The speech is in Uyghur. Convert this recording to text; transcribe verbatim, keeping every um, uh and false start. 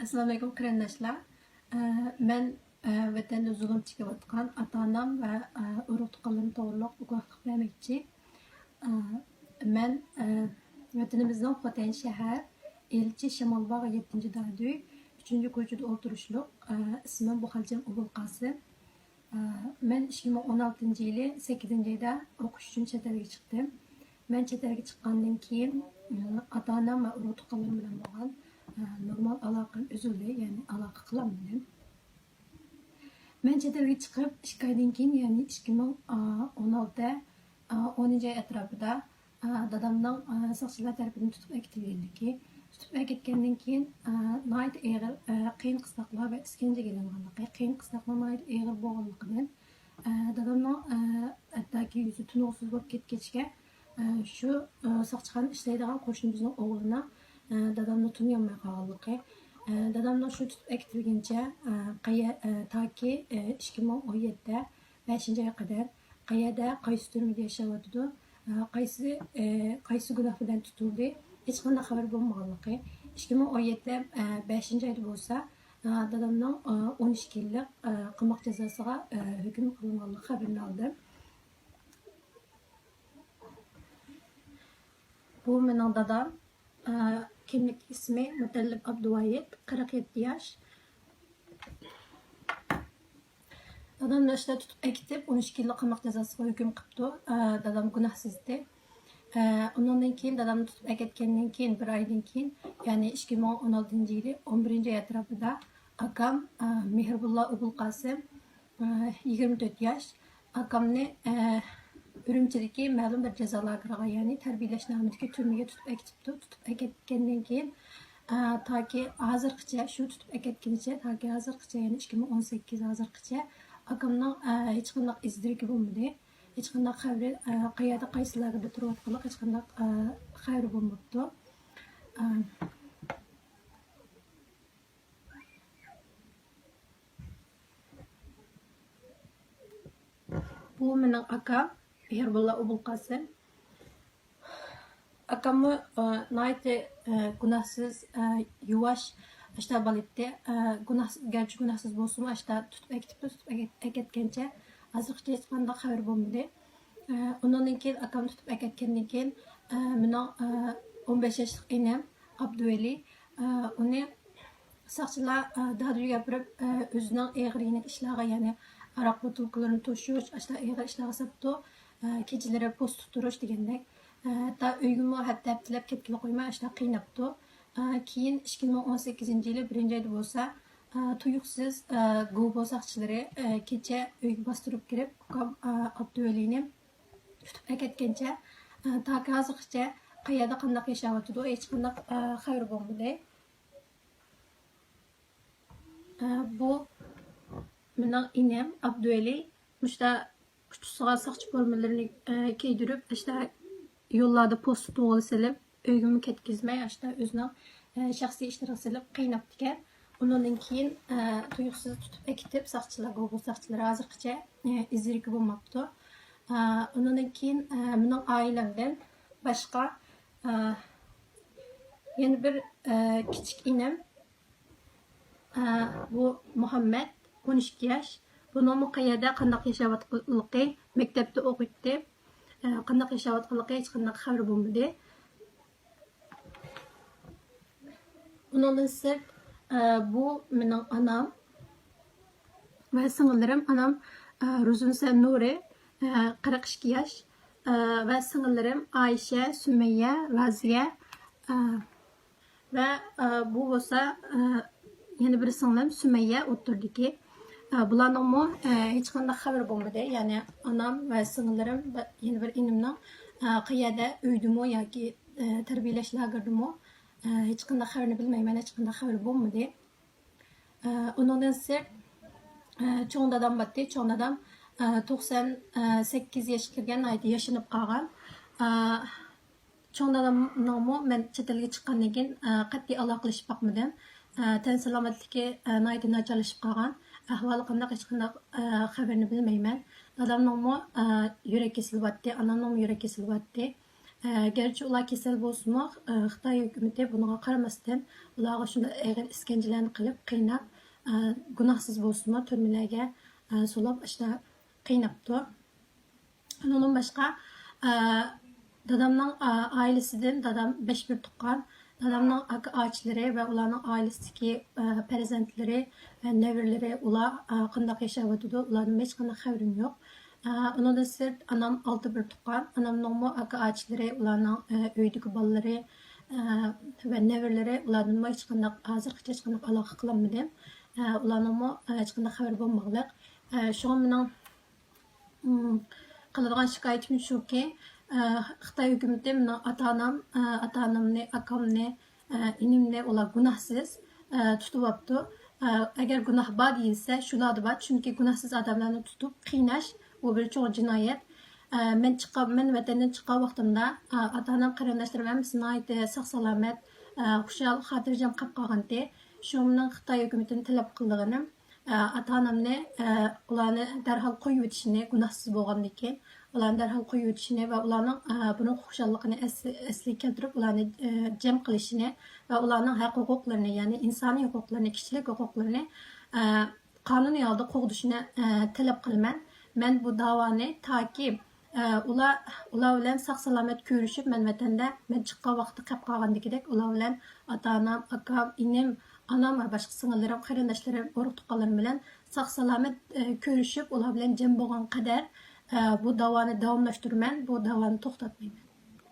ئەسسالامۇئەلەيكۇم قېرىنداشلار. ئە، مەن، ئە، ۋەتەندە زۇلۇم چېكىۋاتقان ئاتا-ئانام ۋە، ئە، ئۇرۇق-تۇغقانلىرىم توغرۇلۇق گۇۋاھلىق بەرمەكچى. ئە، مەن، ئە، ۋەتىنىمىزنىڭ خوتەن شەھەر، ئىلچى شامالباغ يەتتىنچى دادۈي، ئۈچىنچى كوچىدا ئولتۇرۇشلۇق. ئە، ئىسمىم بۇخەلچەم ئوبۇلقاسىم. ئە، مەن ئىككى مىڭ ئون ئالتىنچى يىلى سەككىزىنچى ئايدا ئوقۇش ئۈچۈن چەت ئەلگە چىقتىم. مەن چەت ئەلگە چىققاندىن كېيىن، ئە، ئاتا-ئانام ۋە ئۇرۇق-تۇغقانلىرىم بىلەن بولغان، ئە، نورمال ئالاقەم ئۈزۈلدى، يەنى ئالاقە قىلالمىدىم. مەن چەت ئەلگە چىقىپ ئىككى ئايدىن كېيىن، يەنى ئىككى مىڭ ئون ئالتە، ئە، ئونىنچى ئاي ئەتراپىدا، ئە، دادامنىڭ، ئە، ساقچىلار تەرىپىدىن تۇتۇپ ئەكېتىلگەنلىكى، تۇتۇپ ئەكەتكەندىن كېيىن، ئە، ناھايىتى ئېغىر، ئە، قىيىن قىستاقلار ۋە ئىسكەنجىگە ئېلىنغانلىقى، قىيىن قىستاقلار ناھايىتى ئېغىر بولغانلىقىدىن، ئە، دادامنىڭ، ئە، ھەتتاكى يۈزى تونۇغۇسىز بولۇپ كەتكەچكە، ئە، شۇ، ئە، ساقچىخانىدا ئىشلەيدىغان قوشنىمىزنىڭ ئوغلىنىڭ، ئە، دادامنى تونۇيالماي قالغانلىقى، ئە، دادامنىڭ شۇ تۇتۇپ ئەكېتىلگىنىچە، ئە، قەيە-، ئە، تاكى، ئە، ئىككى مىڭ ئون يەتتە بەشىنچى ئايغا قەدەر قەيەردە، قايسى تۈرمىدە ياشاۋاتىدۇ، ئە، قايسى، ئە، قايسى گۇناھ بىلەن تۇتۇلدى، ھېچقانداق خەۋەر بولمىغانلىقى. ئىككى مىڭ ئون يەتتە، ئە، بەشىنچى ئايدا بولسا، ئە، دادامنىڭ، ئە، ئون ئىككى يىللىق، ئە، قاماق جازاسىغا، ئە، ھۆكۈم قىلىنغانلىقى خەۋىرىنى ئالدىم. بۇ مېنىڭ دادام. ئە، كىملىك ئىسمى مۇتەللىپ ئابدۇۋايىت، قىرىق يەتتە ياش. دادامنى ئاشۇنداق تۇتۇپ ئەكېتىپ، ئون ئىككى يىللىق قاماق جازاسىغا ھۆكۈم قىپتۇ. ئە، دادام گۇناھسىز ئىدى. ئە، ئۇنىڭدىن كېيىن، دادامنى تۇتۇپ ئەكەتكەندىن كېيىن، بىر ئايدىن كېيىن، يەنى ئىككى مىڭ ئون ئالتىنچى يىلى ئون بىرىنچى ئاي ئەتراپىدا ئاكام، ئە، مېھرىبۇللا ئوبۇلقاسىم، ئە، يىگىرمە تۆت ياش. ئاكامنى، ئە، ئۈرۈمچىدىكى مەلۇم بىر جازا لاگېرىغا، يەنى تەربىيەلەش نامىدىكى تۈرمىگە تۇتۇپ ئەكېتىپتۇ. تۇتۇپ ئەكەتكەندىن كېيىن، ئە، تاكى ھازىرغىچە، شۇ تۇتۇپ ئەكەتكىنىچە، تاكى ھازىرغىچە، يەنى ئىككى مىڭ ئون سەككىز ھازىرغىچە ئاكامنىڭ، ئە، ھېچقانداق ئىز-دېرىكى بولمىدى. ھېچقانداق خەۋىرى، ئە، قەيەردە، قايسى لاگېردا تۇرۇۋاتقانلىقى ھېچقانداق، ئە، خەۋىرى بولماپتۇ. ئە، بۇ مېنىڭ ئاكام، مېھرىبۇللا ئوبۇلقاسىم. ئاكاممۇ، ئە، ناھايىتى، ئە، گۇناھسىز، ئە، يۇۋاش، ئاشتا بالا ئىدى. ئە، گۇناھسىز، گەرچە گۇناھسىز بولسىمۇ، ئاشتا تۇتۇپ ئەكېتىپتۇ، تۇتۇپ ئەكەت-، ئەكەتكەنچە ھازىرغىچە ھېچقانداق خەۋىرى بولمىدى. ئە، ئۇنىڭدىن كېيىن، ئاكام تۇتۇپ ئەكەتكەندىن كېيىن، ئە، مېنىڭ، ئە، ئون بەش ياشلىق ئىنىم ئابدۇۋەلى، ئە، ئۇنى ساقچىلار، ئە، دادۈيگە ئاپىرىپ، ئە، ئۆزىنىڭ ئېغىر يېنىك ئىشلارغا، يەنى ھاراق بوتۇلكىلىرىنى توشۇش، ئاشۇنداق ئېغىر ئىشلارغا ساپتۇ. ئە، كېچىلىرى پوستتا تۇرۇش دېگەندەك. ئە، ھەتتا ئۆيگىمۇ ھەپتە ھەپتىلەپ كەتكىلى قويماي، ئاشۇنداق قىيناپتۇ. ئە، كېيىن ئىككى مىڭ ئون سەككىزىنچى يىلى بىرىنچى ئايدا بولسا، ئە، تۇيۇقسىز، ئە، گوبو ساقچىلىرى، ئە، كېچە ئۆيگە باستۇرۇپ كىرىپ، ئۇكام، ئە، ئابدۇۋەلىنى تۇتۇپ ئەكەتكەنچە، ئە، تاكى ھازىرغىچە قەيەردە، قانداق ياشاۋاتىدۇ، ھېچقانداق، ئە، خەۋىرى بولمىدى. ئە، بۇ مېنىڭ ئىنىم ئابدۇۋەلى. مۇشتا ئۇچىسىغا ساقچى فورمىلىرىنى، ئە، كىيدۈرۈپ، ئاشتا يوللاردا پوستتا تۇغىلى سېلىپ، ئۆيگىمۇ كەتكۈزمەي، ئاشتا ئۆزىنىڭ، ئە، شەخسىي ئىشلىرىغا سېلىپ قىيناپتىكەن. ئۇنىڭدىن كېيىن، ئە، تۇيۇقسىز تۇتۇپ ئەكېتىپ، ساقچىلار، گوبو ساقچىلىرى ھازىرغىچە، ئە، ئىز-دېرىكى بولماپتۇ. ئە، ئۇنىڭدىن كېيىن، ئە، مېنىڭ ئائىلەمدىن باشقا، ئە، يەنە بىر، ئە، كىچىك ئىنىم، ئە، بۇ مۇھەممەد، ئون ئىككى ياش. بۇنىڭمۇ قەيەردە، قانداق ياشاۋاتقانلىقى، مەكتەپتە ئوقۇيتتى. ئە، قانداق ياشاۋاتقانلىقى ھېچقانداق خەۋىرى بولمىدى. ئۇنىڭدىن سىرت، ئە، بۇ مېنىڭ ئانام ۋە سىڭىللىرىم. ئانام، ئە، رۇزۇنسە نۇرى، ئە، قىرىق ئىككى ياش، ئە، ۋە سىڭىللىرىم ئايشە، سۈمەييە، رازىيە، ئە، ۋە، ئە، بۇ بولسا، ئە، يەنە بىر سىڭلىم سۈمەييە ئوتتۇرىدىكى. ئە، بۇلارنىڭمۇ، ئە، ھېچقانداق خەۋىرى بولمىدى. يەنى ئانام ۋە سىڭىللىرىم ۋە يەنە بىر ئىنىمنىڭ، ئە، قەيەردە، ئۆيدىمۇ ياكى، ئە، تەربىيەلەش لاگېرىدىمۇ، ئە، ھېچقانداق خەۋىرىنى بىلمەيمەن، ھېچقانداق خەۋىرى بولمىدى. ئە، ئۇنىڭدىن سىرت، ئە، چوڭ دادام بارتتى. چوڭ دادام، ئە، توقسان سەككىز ياشقا كىرگەن، ناھايىتى ياشىنىپ قالغان. ئە، چوڭ دادامنىڭمۇ مەن چەت ئەلگە چىققاندىن كېيىن، ئە، قەتئىي ئالاقىلىشىپ باقمىدىم. ئە، تەن سالامەتلىكى، ئە، ناھايىتى ناچارلىشىپ قالغان. ئەھۋالى قانداق، ھېچقانداق، ئە، خەۋىرىنى بىلمەيمەن. دادامنىڭمۇ، ئە، يۈرەك كېسىلى بارتتى، ئانامنىڭمۇ يۈرەك كېسىلى بارتتى. گەرچە ئۇلار كېسەل بولسىمۇ، خىتاي ھۆكۈمىتى بۇنىڭغا قارىماستىن، ئۇلارغا شۇنداق ئېغىر ئىسكەنجىلەرنى قىلىپ، قىيناپ، گۇناھسىز بولسىمۇ تۈرمىلەرگە سولاپ، ئاشۇنداق قىيناپتۇ. ئۇنىڭدىن باشقا، دادامنىڭ ئائىلىسىدىن، دادام بەش بىر تۇغقان، دادامنىڭ ئاكا ئاچىلىرى ۋە ئۇلارنىڭ ئائىلىسىدىكى پەرزەنتلىرى، نەۋرىلىرى، ئۇلار قانداق ياشاۋاتىدۇ، ئۇلاردىن ھېچقانداق خەۋىرىم يوق. ئۇنىڭدىن سىرت، ئانام ئالتە بىر تۇغقان، ئانامنىڭمۇ ئاكا ئاچىلىرى، ئۇلارنىڭ ئۆيدىكى بالىلىرى ۋە نەۋرىلىرى، ئۇلاردىنمۇ ھېچقانداق، ھازىرغىچە ھېچقانداق ئالاقە قىلالمىدىم. ئۇلارنىڭمۇ ھېچقانداق خەۋىرى بولمىغلىق. شۇڭا مېنىڭ قىلىدىغان شىكايىتىم شۇكى، خىتاي ھۆكۈمىتى مېنىڭ ئاتا-ئانام، ئاتا-ئانامنى، ئاكامنى، ئىنىمنى، ئۇلار گۇناھسىز تۇتۇۋاپتۇ. ئەگەر گۇناھ بار دېيىلسە، شۇلاردا بار، چۈنكى گۇناھسىز ئادەملەرنى تۇتۇپ قىيناش، بۇ بىر چوڭ جىنايەت. مەن چىققان، مەن ۋەتەندىن چىققان ۋاقتىمدا، ئاتا-ئانام، قېرىنداشلىرىم ھەممىسى ناھايىتى ساق-سالامەت، خۇشال، خاتىرجەم قاپ قالغانتى. شۇ مېنىڭ خىتاي ھۆكۈمىتىدىن تەلەپ قىلىدىغىنىم، ئاتا-ئانامنى، ئۇلارنى دەرھال قويۇۋېتىشىنى، گۇناھسىز بولغاندىن كېيىن ئۇلارنى دەرھال قويۇۋېتىشىنى ۋە ئۇلارنىڭ بۇرۇنقى خۇشاللىقىنى ئەسلى، ئەسلىگە كەلتۈرۈپ، ئۇلارنى جەم قىلىشىنى ۋە ئۇلارنىڭ ھەق ھوقۇقلىرىنى، يەنى ئىنسانىي ھوقۇقلىرىنى، كىشىلىك ھوقۇقلىرىنى قانۇنىي ھالدا قوغدىشىنى تەلەپ قىلىمەن. مەن بۇ داۋانى تاكى ئۇلار، ئۇلار بىلەن ساق-سالامەت كۆرۈشۈپ، مەن ۋەتەندە، مەن چىققان ۋاقىتتا قېلىپ قالغاندىكىدەك، ئۇلار بىلەن ئاتا-ئانام، ئاكام، ئىنىم، ئانام ۋە باشقا سىڭىللىرىم، قېرىنداشلىرىم، ئۇرۇق-تۇغقانلىرىم بىلەن ساق-سالامەت كۆرۈشۈپ، ئۇلار بىلەن جەم بولغان قەدەر بۇ داۋانى داۋاملاشتۇرىمەن، بۇ داۋانى توختاتمايمەن.